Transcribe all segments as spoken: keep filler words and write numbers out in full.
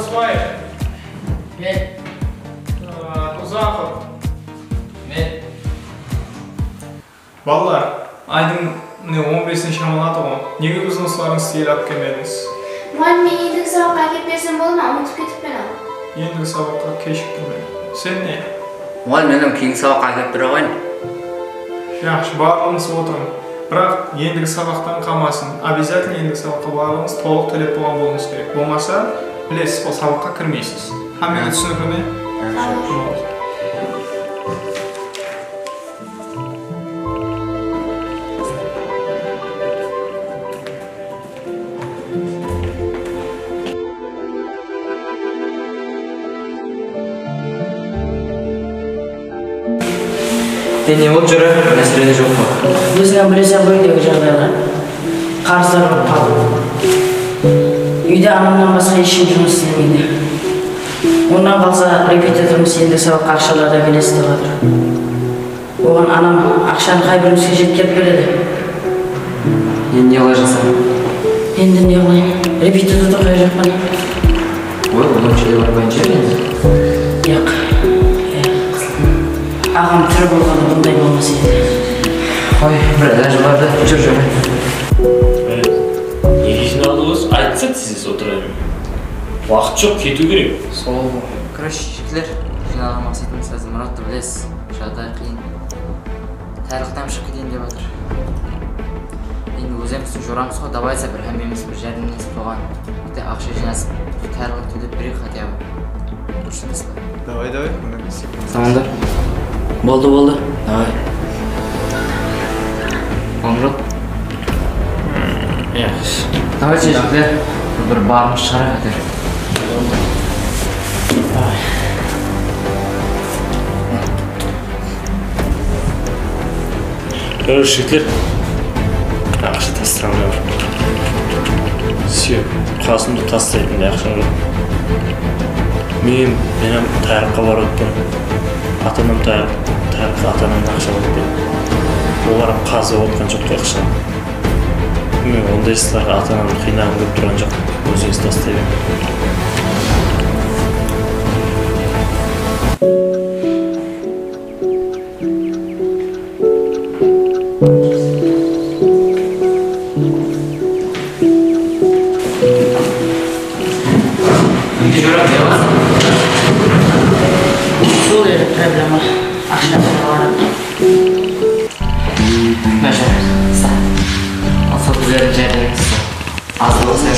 Usmay. Men. Aa, Uzaqov. Men. Balalar, aydıń mine on besine shamaladı ǵoy. Nege biziń usılardıń stili alıp kelmedińiz? Muǵallim, men endigi sabaqqa ákep bersem bola ma? Umıtıp ketippen-aw. Endigi sabaqqa keshiktirme. Sen ne? Muǵallim, men keyingi sabaqqa ákep bere ǵoyın. Jaqsı, barlıǵıńız otırıń. Biraq endigi sabaqtan qalmasın. Обязательно endigi sabaqqa barlıǵıńız tolıq tólep bolǵan bolıwıńız kerek. Bolmasa, bilesiz, ol sabaqqa kirmeysiz. Hámmege túsinikli me? Boldı. Sen ne bolıp júr? Máseleńiz joq pa? Óziń-ám bileseń ǵoy, úydegi jaǵdaylar. Qarızlar bolıp qaldım. Úyde anamnan basqa hesh kim jumıs islemeydi. Onnan qalsa, repetitorımız endigi sabaqqa aqshalardı ákelesiz dep atır. Oǵan anam aqshanı qay birimizge jetkerip beredi? Endi ne qılajasań? Endi ne qılayın? Repetitordı qoyajaqpan. Oy, odan júre barmayın endi. Yaq. Aǵam tiri bolǵanda bunday bolmas edi. Qoy, bir ilajı bar da, júr, júr. Nege jıynalıwız? Aytsa, tez-tez otırayın. Waqıt joq, ketiw kerek. Sol. Короче, jigitler, jıynaǵan maqsetimiz házir Murattı bilesiz. Jaǵday qıyın. Tayarlıqtan shıǵıp keteyin dep atır. Endi ózimizdiń joramız ǵoy, давайте bir hámmemiz bir járdemlesip soǵan bitta aqsha jıynasıp, tayarlıq tólep bereyik хотя бы. Durıs emes pe? Давай, давай, kómekleseyin. Tamamlar. Boldı, boldı. Давай. Amrut. Yaqshı. Давайте, jigitler, bir barımız shıǵarayıq, áke. Jigitler, aqsha taslamay. Все, qasımda taslaytınday aqsha joq. Men, men hám tayarlıqqa barıp atırman. Ata-anam tayarlıq, tayarlıqqa ata-anamnan aqsha alıp berdim. Olar hám qazıp atqan joq aqsha. Men onday islerge ata-anamdı qıynaǵım kelip turǵan joq. Ózińiz taslay beriń. Sol edi problema. Aqsha. Mına júr, usta. Sol bizlerdiń járdemimiz usta. Azlıǵı sayıp.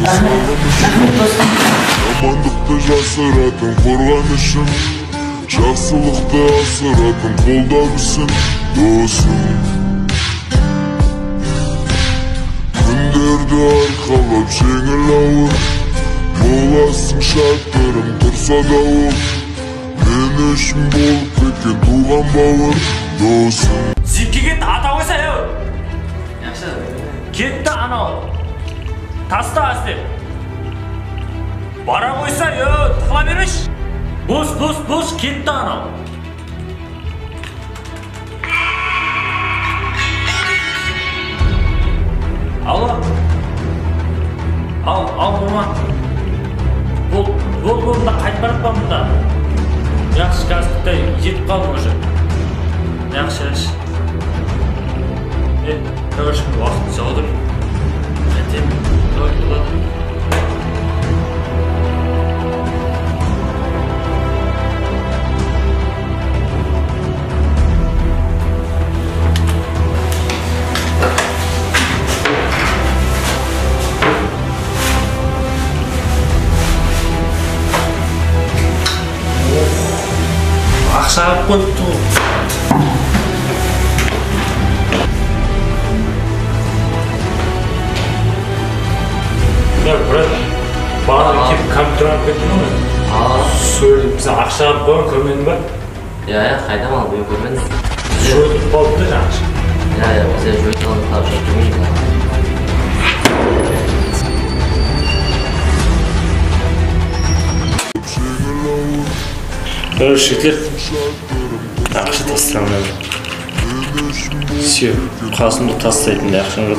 Raxmet, dosım. Jamanlıqtı jasıratın qorǵanıshım, jaqsılıqtı asıratın qoldabısım, dosım. Kúnlerdi arqalap jeńil awır, bolasıń shatırım tursa dawıl. Men ushın bolıp ketken tuwǵan bawır, dosım. Zikki ketti, ata qoysa, yo. Yaqshı. Ketti anaw. Tasta, áste. Bara qoysa, yo, tıqıla bermeshi. Bos, bos, bos, ketti anaw. Allo. Al, al, Nurman. Bol, bol, bol, mında qaytıp baratpan mında. Yaqshı, házir bitta jetip qaldım уже. Yaqshı, yaqshı. E, короче, waqıt jawdır. Qaytem, давай, boladı. Aqsha alıp qoyıptı ǵoy. Ya, brat, baǵana kelip kompyuter alıp kettim ǵoy men. Sol, bize aqsha alıp qoyǵan, kórmediń ba? Ya, ya, qaydan aldı, men kórmedim. Joytılıp qalıptı jańa. Ya, ya, bizler joytılıp qalıp kórmedim. Короче, jigitler, aqsha taslamay. Все, qasımdı taslaytınday aqsham joq.